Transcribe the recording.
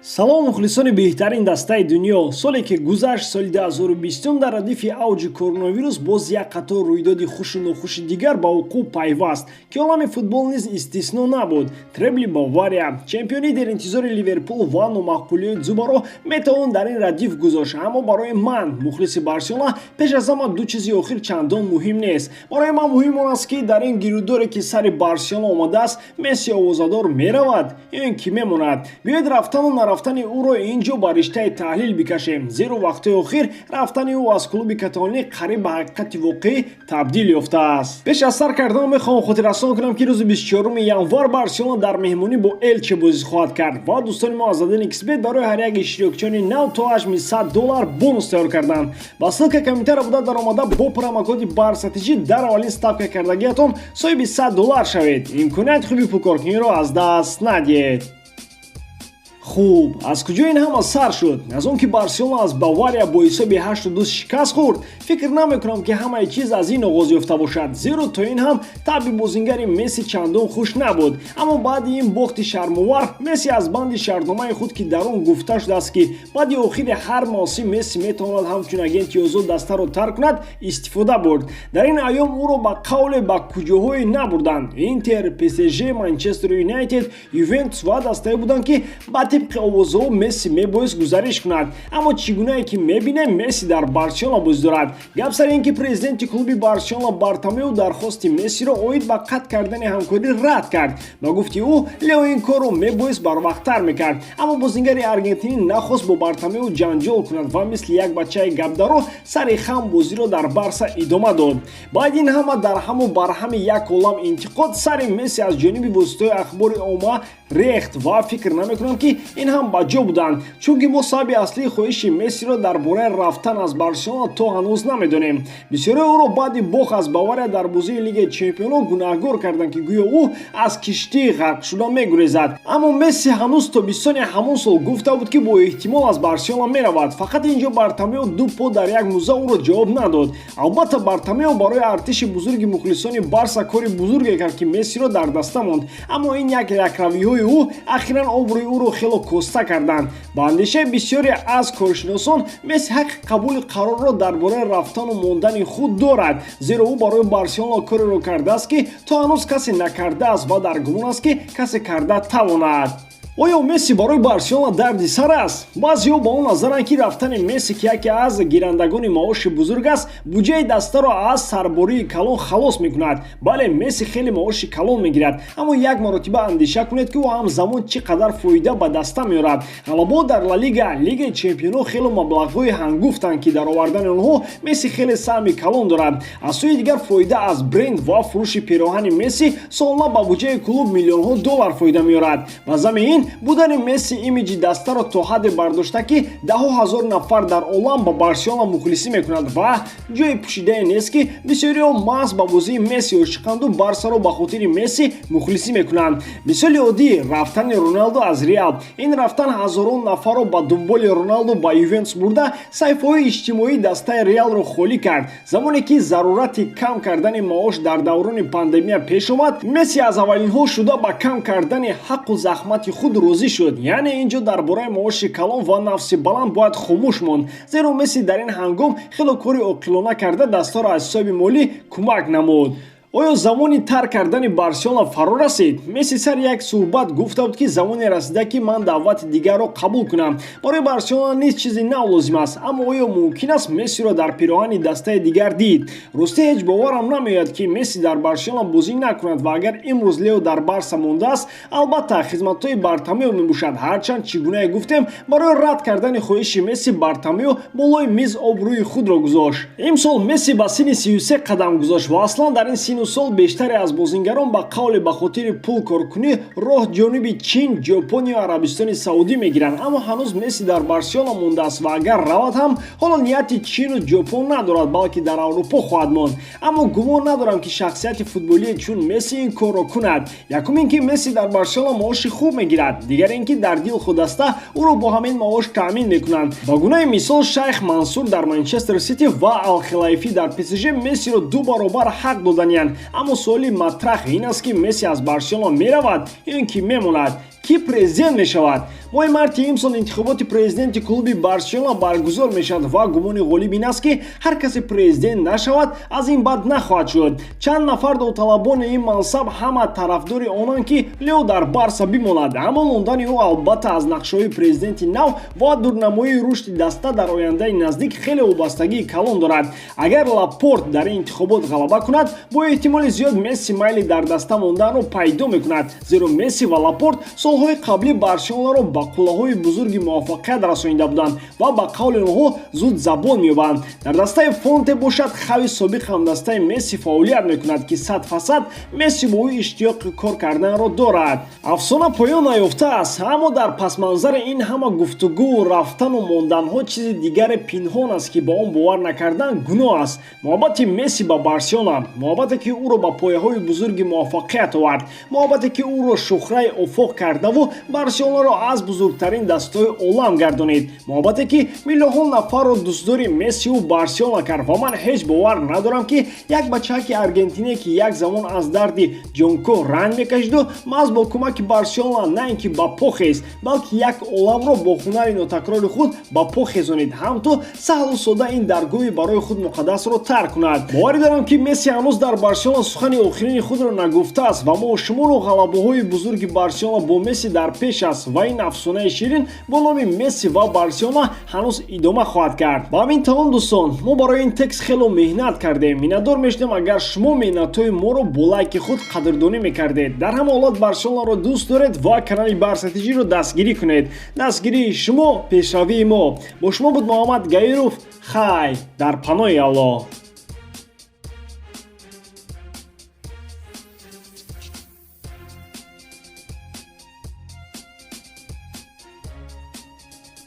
Салом, мухлисони беҳтарин дастаи дунё! Соле ки гузашт, соли 2020, дар радифи авҷи коронавирус боз як қатор рӯйдоди хушу нохуши дигар ба вуқӯъ пайваст, ки олами футбол низ истисно набуд. Требли Бавария, чемпиони деринтизори Ливерпул ва номаъқулиҳои Дзюбаро метавон дар ин радиф гузошт. Аммо барои ман, мухлиси Барселона, пеш аз ҳама ду чизи охир чандон муҳим нест. Барои ман муҳим он аст, ки дар ин гирудоре, ки сари Барселона омадааст, Месси овозадор меравад ё ин ки мемонад. Биёед, рафтану нарафтани ӯро ин ҷо ба риштаи таҳлил бикашем, зеро вақтҳои охир рафтани ӯ аз клуби каталонӣ қариб ба ҳақиқати воқеӣ табдил ёфтааст. Пеш аз сар кардан мехоҳам хотиррасон кунам, ки рӯзи 24 январ Барселона дар меҳмонӣ бо Элче бозӣ хоҳад кард ва дӯстони мо аз задани Xbet барои ҳар як иштирокчиёни нав то ҳаҷми 100 доллар бонус тайёр карданд. Ба ссылка комментария буда даромада, бо промокоди БАРСАТИЖИ дар аввалин ставка кардагиятон соҳиби 100 доллар шавед. Имконияти хуби пулкоркуниро аз даст надиҳед. Хуб, аз куҷо ин ҳама сар шуд? Аз он ки Барселона аз Бавария бо ҳисоби 8-2 шикаст хӯрд? Фикр намекунам, ки ҳамаи чиз аз ин оғоз ёфта бошад, зеро то ин ҳам табъи бозингари Месси чандон хуш набуд. Аммо баъди ин бохти шармовар Месси аз банди шартномаи худ, ки дар он гуфта шудааст, ки баъди охири ҳар мавсим Месси метавонад ҳамчун агенти озод дастаро тарк кунад, истифода бурд. Дар ин айём ӯро ба қавле ба куҷоҳое набурданд. Интер, ПСЖ, Манчестер Юнайтед, Ювентус ва дастае буданд, ки ба тибқи овозҳо Месси мебоист гузариш кунад. Аммо чӣ гунае ки мебинем, Месси дар Барселона бозӣ дорад. Гап сари ин ки президенти клуби Барселона Бартомеу дархости Мессиро оид ба қатъ кардани ҳамкорӣ рад кард. Ба гуфти ӯ, Лео ин корро мебоист барвақттар мекард. Аммо бозингари аргентинӣ нахост бо Бартомеу ҷанҷол кунад ва мисли як бачаи гапдаро сари хам бозиро дар Барса идома дод. Баъд ин ҳама дарҳаму барҳами як олам интиқод сари Месси аз ҷониби воситаҳои ахбори омма рехт ва фикр намекунам, ки ин ҳам ба ҷо буданд, чунки мо сабаби аслии хоҳиши Мессиро дар бораи рафтан аз Барселона то ҳанӯз намедонем. Бисёре ӯро баъди бохт аз Бавария дар бозии Лигаи чемпионон гунаҳгор карданд, ки гӯё ӯ аз киштии ғарқшуда мегурезад. Аммо Месси ҳанӯз тобистони ҳамон сол гуфта буд, ки бо эҳтимол аз Барселона меравад. Фақат инҷо Бартомео ду по дар як муза ӯро ҷавоб надод. Албатта, Бартомео барои артиши бузурги мухлисони Барса кори бузурге кард, ки Мессиро дар даста монд. Аммо ин як якравиҳои ӯ ахиран обрӯи ӯро хело коста карданд. Ба андешаи бисёре аз коршиносон, Месси ҳаққи қабули қарорро дар бораи рафтану мондани худ дорад, зеро ӯ барои Барселона кореро кардааст, ки то ҳанӯз касе накардааст ва дар гумон аст, ки касе карда тавонад. Оё Месси барои Барселона дарди сар аст? Баъзеҳо ба он назаранд, ки рафтани Месси, ки яке аз гирандагони маоши бузург аст, буҷаи дастаро аз сарбории калон халос мекунад. Бале, Месси хеле маоши калон мегирад, аммо як маротиба андеша кунед, ки ӯ ҳамзамон чӣ қадар фоида ба даста меорад. Ғалабо дар Ла Лига, Лигаи чемпионҳо хело маблағҳои ҳангуфтанд, ки дар овардани онҳо Месси хеле саҳми калон дорад. Аз сӯи дигар, фоида аз бренд ва фурӯши пироҳани Месси солона ба буҷаи клуб миллионҳо доллар фоида меорад. Ба зами ин, будани Месси имиҷи дастаро то ҳадде бардошта, ки даҳҳо ҳазор нафар дар олам ба Барселона мухлисӣ мекунад ва ҷои пӯшидае нест, ки бисёриҳо маҳз ба бозии Месси ошиқанду Барсаро ба хотири Месси мухлисӣ мекунанд. Мисоли оддӣ: рафтани Роналдо аз Реал. Ин рафтан ҳазорон нафарро ба дунболи Роналдо ба Ювентус бурда, саҳифаҳои иҷтимоии дастаи Реалро холӣ кард. Замоне ки зарурати кам кардани маош дар даврони пандемия пеш омад, Месси аз аввалинҳо шуда ба кам кардани ҳаққу заҳмати худ розӣ шуд. Яъне ин ҷо дар бораи маоши калон ва нафси баланд бояд хомӯш монд, зеро Месси дар ин ҳангом хело кори оқилона карда, дастаро аз ҳисоби молӣ кӯмак намуд. Оё замони тарк кардани Барселона фаро расид? Месси сари як суҳбат гуфта буд, ки замоне расида, ки ман даъвати дигарро қабул кунам. Барои Барселона низ чизи нав лозим аст. Аммо оё мумкин аст Мессиро дар пироҳани дастаи дигар дид? Ростӣ, ҳеҷ боварам намеояд, ки Месси дар Барселона бозӣ накунад ва агар имрӯз Лео дар Барса мондааст, албатта, хизматҳои Бартомео мебошад. Ҳарчанд, чӣ гунае гуфтем, барои рад кардани хоҳиши Месси Бартомео болои миз обрӯи худро гузошт. Имсол Месси ба синни 33 қадам гузошт ва аслан дар ин сину сол бештаре аз бозингарон ба қавле ба хотири пул коркунӣ роҳ ҷониби Чин, Ҷопон ё Арабистони Саудӣ мегиранд. Аммо ҳанӯз Месси дар Барселона мондааст ва агар равад ҳам, ҳоло нияти Чину Ҷопон надорад, балки дар Аврупо хоҳад монд. Аммо гумон надорам, ки шахсияти футболие чун Месси ин корро кунад. Якум ин ки Месси дар Барселона маоши хуб мегирад, дигар ин ки дар дил худаста ӯро бо ҳамин маош таъмин мекунанд. Ба гунаи мисол, шайх Мансур дар Манчестер Сити ва Алхилайфӣ дар ПСЖ Мессиро ду баробар ҳақ доданиянд. Аммо суоли матраҳ ин аст, ки Месси аз Барселона меравад ё ин ки мемонад? Кӣ президент мешавад? Моҳи марти имсол интихоботи президенти клуби Барселона баргузор мешавад ва гумони ғолиб ин аст, ки ҳар касе президент нашавад, аз ин бад нахоҳад шуд. Чанд нафар довталабони ин мансаб ҳама тарафдори онанд, ки Лео дар Барса бимонад, аммо мондани ӯ албатта аз нақшаҳои президенти нав ва дурнамоии рушди даста дар ояндаи наздик хеле вобастагии калон дорад. Агар Лапорт дар ин интихобот ғалаба кунад, бо эҳтимоли зиёд Месси майли дар даста монданро пайдо мекунад, зеро Месси ва Лапорт солҳои қаблӣ Барселонаро ба қуллаҳои бузурги муваффақият расонида буданд ва ба қавли онҳо зуд забон меёбанд. Дар дастаи Фонте бошад, Хави, собиқ ҳамдастаи Месси, фаъолият мекунад, ки 100% Месси бо ӯ иштиёқи кор карданро дорад. Афсона поён наёфтааст, аммо дар пасманзари ин ҳама гуфтугӯ, рафтану монданҳо чизи дигаре пинҳон аст, ки ба он бовар накардан гуноҳ аст: муҳаббати Месси ба Барселона, муҳаббате, ки ӯро ба пояҳои бузурги муваффақият овард, муҳаббате, ки ӯро шухраи офоқ кардаву Барселонаро аз бузургтарин дастаҳои олам гардонид, муҳаббате, ки миллионҳо нафарро дӯстдори Мессиву Барселона кард. Ва ман ҳеҷ бовар надорам, ки як бачаки аргентине, ки як замон аз дарди ҷонкоҳ ранг мекашиду маҳз бо кӯмаки Барселона на ин ки ба по хест, балки як оламро бо ҳунари нотакрори худ ба по хезонид, ҳамту саҳлу сода ин даргоҳи барои худ муқаддасро тарк кунад. Боварӣ дорам, ки Месси ҳанӯз дар Барселона сухани охирини худро нагуфтааст ва мо шуморо ғалабаҳои бузурги Барселона бо Месси дар пеш аст ва ин афсонаи ширин бо номи Месси ва Барселона ҳанӯз идома хоҳад кард. Ба ҳамин тамом, дӯстон. Мо барои ин текст хело меҳнат кардем. Миннатдор мешудем, агар шумо меҳнатҳои моро бо лайки худ қадрдонӣ мекардед. Дар ҳама ҳолат Барселонаро дӯст доред ва канали Барса ТЖро дастгирӣ кунед. Дастгирии шумо пешравии мо. Бо шумо буд Муҳаммад Гаиров. Хай, дар паноҳи Аллоҳ.